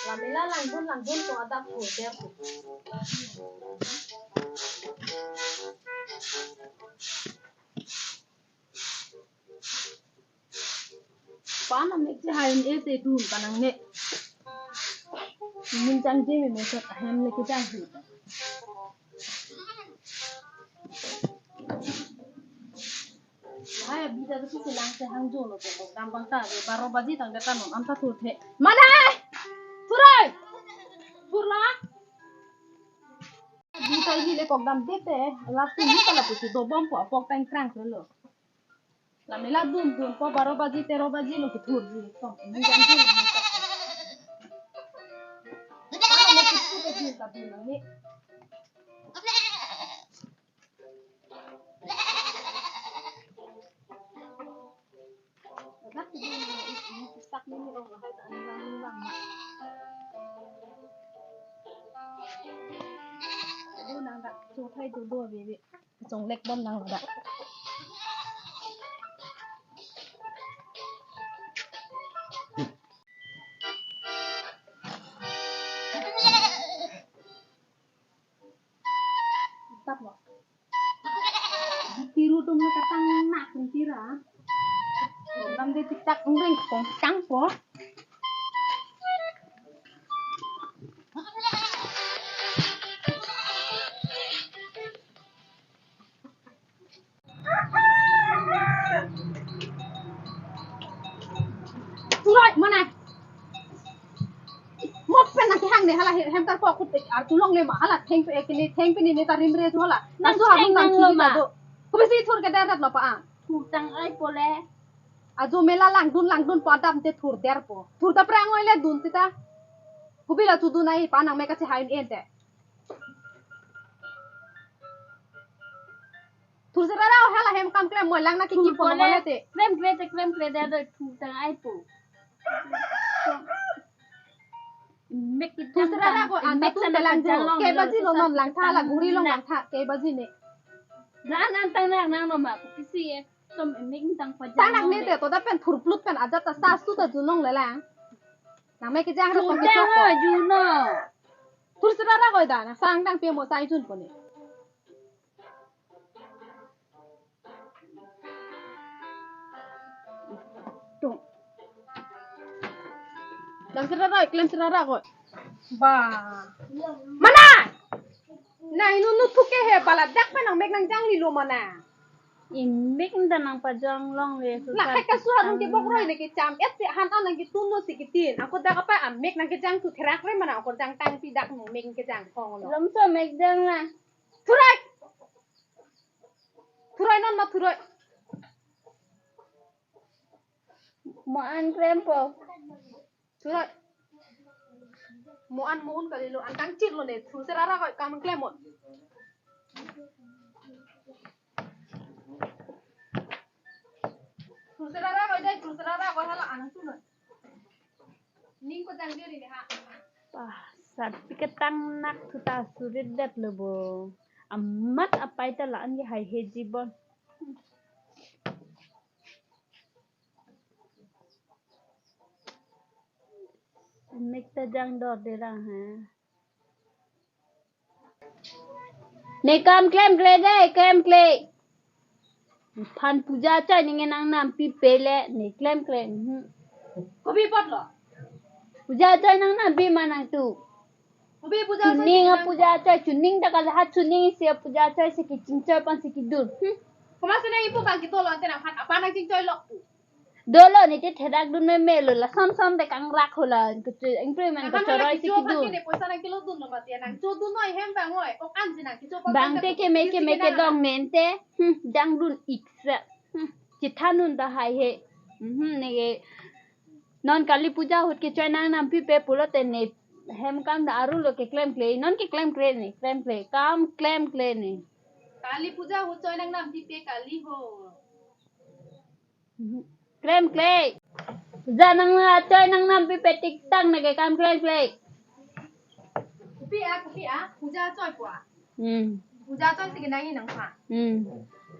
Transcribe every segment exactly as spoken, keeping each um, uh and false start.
Lamela langdun langdun ko adap ko der ko. Pan amek si hai un-e te dun pa nangne. Min changje meme sot ahem le kejang hi. Hai, bida tu si lang se hang jo lo te, dam bang ta de, baro baji tang de ta non, am ta thur the. Mane! Thur oi! Thur la! Bida hi le kok dam de te, la tu ni ta la tu si dobom po, apok tang krang lo. Lamela dun dun po, baro baji, tero baji lo kethur ji. Tong, ni jam ji lo ni tong. Lamela kethur ke ji ta dun ni. Dak ji ni, ni, ni, tak ni, ni, oh, hai ta ni lang ni lang. Dun nang dak, chu thai du do bebe. Chonglek bom nang dak. Tap lo. Tiru tum na katang nak tira. Bang de tik tak ngreng kong tang po. Thur oi, mane. Mo pen nang kehang ne hala he-, hem kar po kut ar tulong le ma hala theng pe ekini theng pe ni ne ta rim re tu hala. Nang su ha theng nang nang lo thigi ma ma. Do. Ko bisi thur ke der dat lo pa a. Thur tang ai po le. Ajo mela langdun langdun po adap te thur der po. Thur ta prang oi le dun sita. Ko bila tu dun ai pa nang me ka si hai un-e te. Thur sera ra hala hem kam klem moi lang na ki ki pon mo le te. Klem kle te klem kle de do thur tang ai po. Mek ki thur sera ra ko anta mek tu ta te lang lang jo. Ke baji lo non lang tha la guri long lang tha ke baji ne. Lan an tang nang nang no ma ko kisi e. Som mek tang pa tang nang ne te to da pen thur plut pen ajat ta sa su ta junong le lang. Nang mek kejang ra ko ke thur tang ko. Ho juno. Thur sera ra ko da na sang tang pe mo sai jun ko ne. Tung. Dam sera ra, klem sera ra ko. Ba. Mane! Na inu nu thuke he pala dak pa nang mek nang jangli lo mane. Imek nda nang pajang long le. Na susar hai ka su ha nang ke bok roi ne ke cham et se han an nang ke tum no si ke tin. Ako dak apa amek nang kejang tu therak re mane ako jang tang pi dak nang mek kejang kong lo. Lom so mek jang na. Thur oi. Thur oi non ma thur oi. Mo an klem po. Thur oi. Mo an mo un kali lo an tang chit lo ne. Thur sera ra ko kam klem mo. Thur sera ra ko dai thur sera ra ko hala an tu lo. Ning ko jang diri ne ha. Wah, sarpi ketang nak thu ta surit det lo bo. Amat apai ta la-an ke hai he jibon. Mek ta jang dor de ra ha. Ne kam klem kle de, klem kle. Phan puja choi ne nang nampi pe le, ne klem kle. Mhm. Kopi pot lo. Puja choi nang nampi ma nang tu. Kopi puja choi chuning nang a puja choi, chuning ta kala ha chuning si a puja choi si keching choi pan si kedun. Hmm. Koma sene ipu bang kito lo ante nang phan apa nang ching choi lo tu. Dolo ne te therak dun meme lo la sam sam te kangrak ho la kuchu improvement ko choroi si kecho kedun. Poisa nang kilo dun lo mati nang cho dun noi hem bang oi. Ok an si nang kecho pa bang te keme keme kedong nen te. Hmm, jang dun ik sa. Hmm, chithanun ta hai he. Hmm, ne ke non Kali Puja ahut kechoi nang nampi pe pulo te ne hem kam ta aru lo ke klem kle. Non ke klem kle ne, klem kle. Kam klem kle ne. Kali Puja ahut choi nang nampi pe kali ho. Klem kle. Puja nang na choi nang nampi pe tik tang ne ke kam klem kle. Kopi a, kopi a, puja choi po a. Hmm. Puja choi si ke nang i nang pha. Hmm.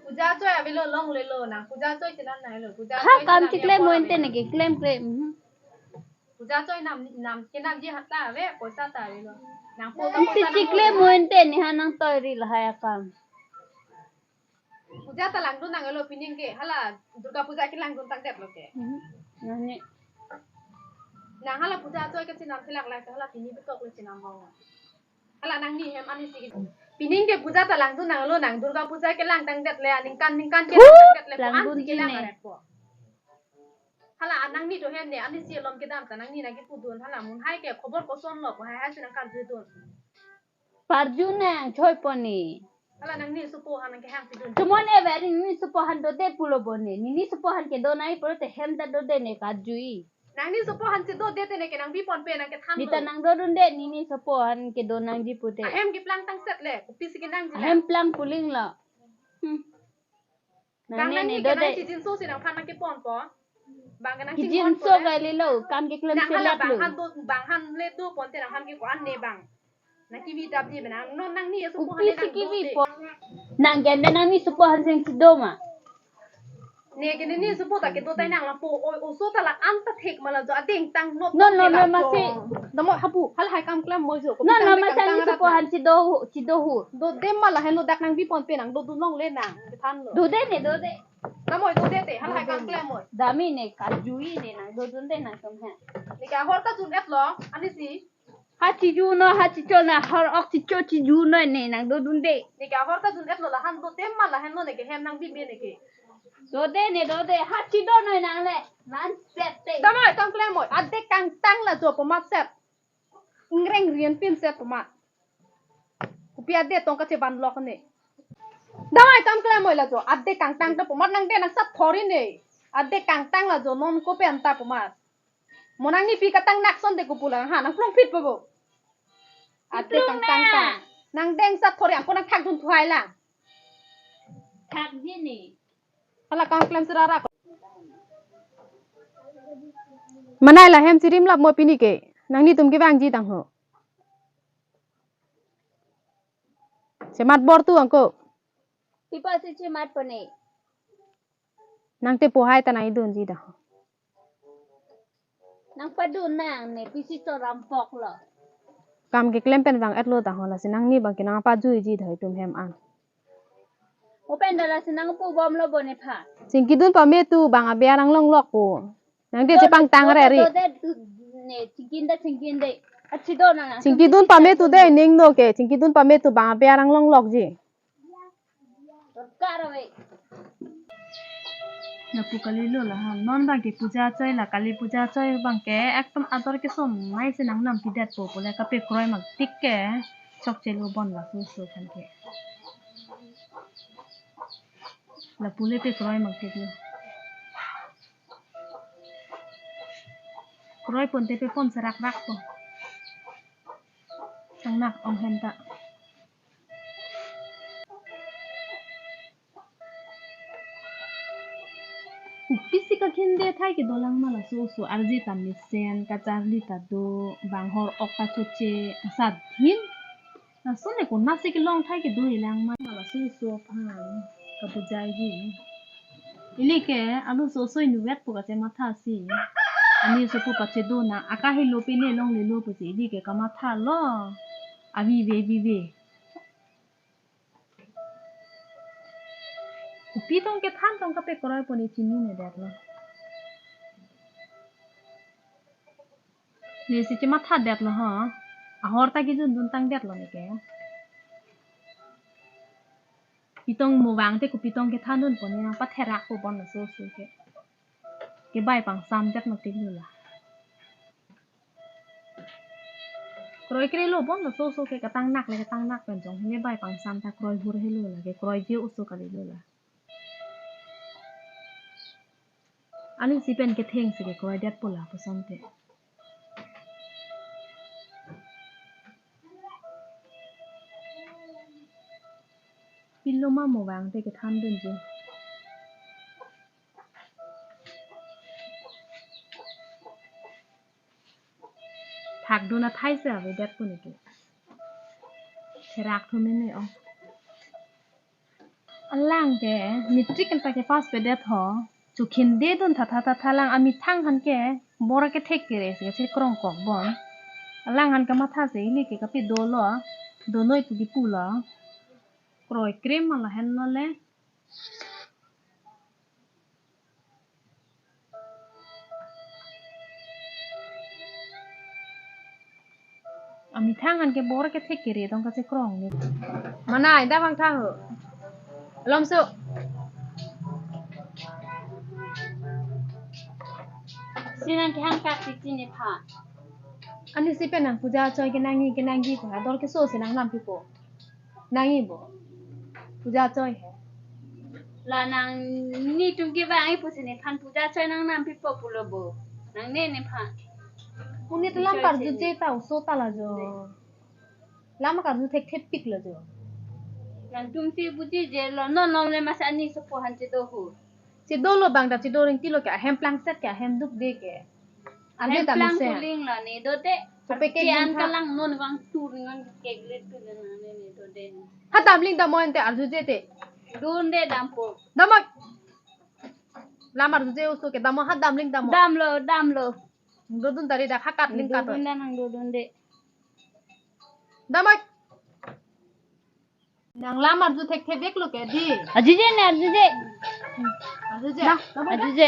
Puja choi avelo long le lo nang. Puja choi si nang nang lo. Puja ha choi kam si nang chikle ya mo po ente ave ne ke klem kle. Hmm. Puja choi nam nam kenamji hata ave, poisa ta avelo. Nangpo ta poisa nang chikle lo. Mointe neha nangtoiri lahai akam. Puja ta langdun nanglo pining ke, hala Durga Puja kelangdun tangdet lo ke. Mhm. Nangni. Nang hala puja choi kachenam thilak la ke hala pini betok le chenam bang. Hala nangni hem anisi ke. Pining ke puja ta langdun nanglo, nang Durga Puja kelang tangdet le, aningkan ningkan kelang tangdet le, langdun ansi kelang ne. Are po. Hala nangni to hem ne, anisi alom kedam ta nangni nangkepudun, hala mun hai ke khobor koson lo, ko hai hai si nangkarjudun. Parju nang choi poni. Hala nangni supo han nangkehang pidun. Chomon e very ni supo han dode pulo bone. Nini supo han kedo nai pulote hem ta dode ne karjui. Nangni supo han si dode te ne ke nangbi ponpe nangkethan lo. Nita nangdodunde nini supo han kedo nangji pute. Ahem keplang tangset le, kopisi kenangji la. Ahem plang puling lo. Hmm. Bang nangni nangni ne ke dode. Nang chijinso si nangphan nangkeponpo. Bang ke nang chingponpo. Kijinso le. Kali lo, kam keklem. Nang hala selak bang lo. Han do, bang han le do ponte nangphan ke ko-an ne bang. Nang kivi dapji bang nang, non nangni supo han. Kopisi nang kivi dode. Po. Nang gende nangni supo han seng si do ma. Ne ke nini supo ta kedo tai nang lapu, oi, oso ta la-an ta thik ma la jo ading tang not. Non, non, non, masi. Damo hapu, hala hai kam klem moi jo. Non, non, masi nangni supo han si do hu, si do hu. Dode ma lahenlo, dak nangbi ponpe nang dodun longle nang, kethan lo. Dode ne, dode. Damo dode te, hala hai kam klem moi. Dami ne, karjui ne nang, dodunde nang tum he. Ne ke ahor ta jun-et lo, anisi. Ha chiju noi, ha chicho noi, ahor ok chicho chiju noi ne nang dodunde. Ne ke ahor ta jun-et lo, lahan dode ma lahenlo ne ke hem nangbibe ne ke. Dode ne dode, ha chido noi nang le, nang set te. Damo tang klem moi, adek kangtang la jo pomat set. Ingreng rian pin set pomat. Kopi adek tong kacheban lok ne. Damo tang klem moi la jo, adek kangtang ta pomat nangde nang sat thori ne. Adek kangtang la jo non kopi anta pomat. Mo nangnipi katang nak son de kupulang ha nang plong phit po bo. Adek kangtang ta. Nang deng sat thori ako nang thakdun thuai lang. Thakji ne. Hala kam klem serara ko. Manai lahem chirim lap mo pini ke. Nangnitum kevangji tang ho. Chemat bor tu angko. Pi apotsi chemat pone. Nang te pohai ta nang idunji da. Nang padun nang ne pisi choram pok lo. Kam keklem pen vang-et lo ta ho lasi nangni bang ke nang pajuiji da itum hem an. Open da lasi nang pubom lo bone pha. Chingkidun pame tu bang abiar anglong lok po. Nang dia chepangtang re ri. Dode, dode, ne chingkin da chingkin de. Achi do nang. Chingkidun pame tu de ning no ke. Chingkidun pame tu bang abiar anglong lokji. Lapu kalilo lahan. Non bang ke puja choi la, Kali puja choi bang ke ekdom ador kesomai si nang nam pidet po pule kapekroi mak tik ke. Chokche lo bon laso oso aphan ke. Lapu le pekroi mak tik lo. Kroi ponte pepon serak rak po. Sang nak ong hen ta. Kopisi kakhinde thai kedolang ma laso oso arje ta mesen kacharli ta do bang ahor ok ta choche asat dhin. Laso ne konatsi kelong thai kedo ilang ma laso oso aphan kapujaiji. Ili ke alu so soi nuvet pu kachematha si. Ani so pu pachedo na akahelo pine longlelo pusi ili ke kamatha lo. Avive vive. Kopi tong kethan tong kapekroi pone chininedet lo. Nesi chemathadet lo ho. Ahor ta kejundun tangdet lo ne ke. Pitong mo vang te kopi tong kethandun pone nang patherak po bon laso oso ke. Kebai pangsamdet ma tik lo la. Kroi krelo bon laso oso ke katang nak le katang nak pen jong hele bai pangsam ta kroi hur helo la ke kroiji oso kalilo la. Anisi pen ketheng si kekroidet po lapuson te. Pilo ma mo vang te kethandunji. Thakdun athai si avedet po ne ke. Therak thu mene ong. Alang ke matric anta kepass pedet ho. Chokhindedun tha tha tha tha lang amethang aphan ke. Bor kethek kere si kachekrong kok bon. Alang an kamatha si ili ke kapi dolo. Donoi pu kipu lo. Kroikre ma lahenlo le. Amethang an ke bor kethek kere tong kachekrong ni. Manai, dak vangtha ho. Lomso. Si nang kehang kak si chinipha. Anisi pen nang puja choi kenangji kenangji ko ador keso si nang lam pipo. Nangji bo. Puja choi he. La nangnitum kevang-i pusi nephan puja choi nang nam pipo pulo bo. Nangne nephan. Monit lam karjuje ta oso ta la jo. Lam karju thekthepik lo jo. Nangtum si bujije lo, non nom le masa ani sopo han chedo ho. Chedo lo bang ta chedo ring tilo ke ahem plangset ke ahem dukde ke. Arju hem ta plang mesen. Kuling la ne dode. Sope ke ke an gimtha. Kalang non vang tur ngan kek le tu nang ne ne dode. Ha damling damo ante arjuje te. Dunde dampo. Damo. Lam arjuje oso ke damo ha damling damo. Damlo, damlo. Dodun tari dak ha katling kato. Dodun dan nang dodunde. Damo. Nang lam arju thekthepik lo ke di. Arjuje ne arjuje. Arjuje. Nah, arjuje.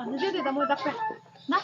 Arjuje di damo dak pe. Nah.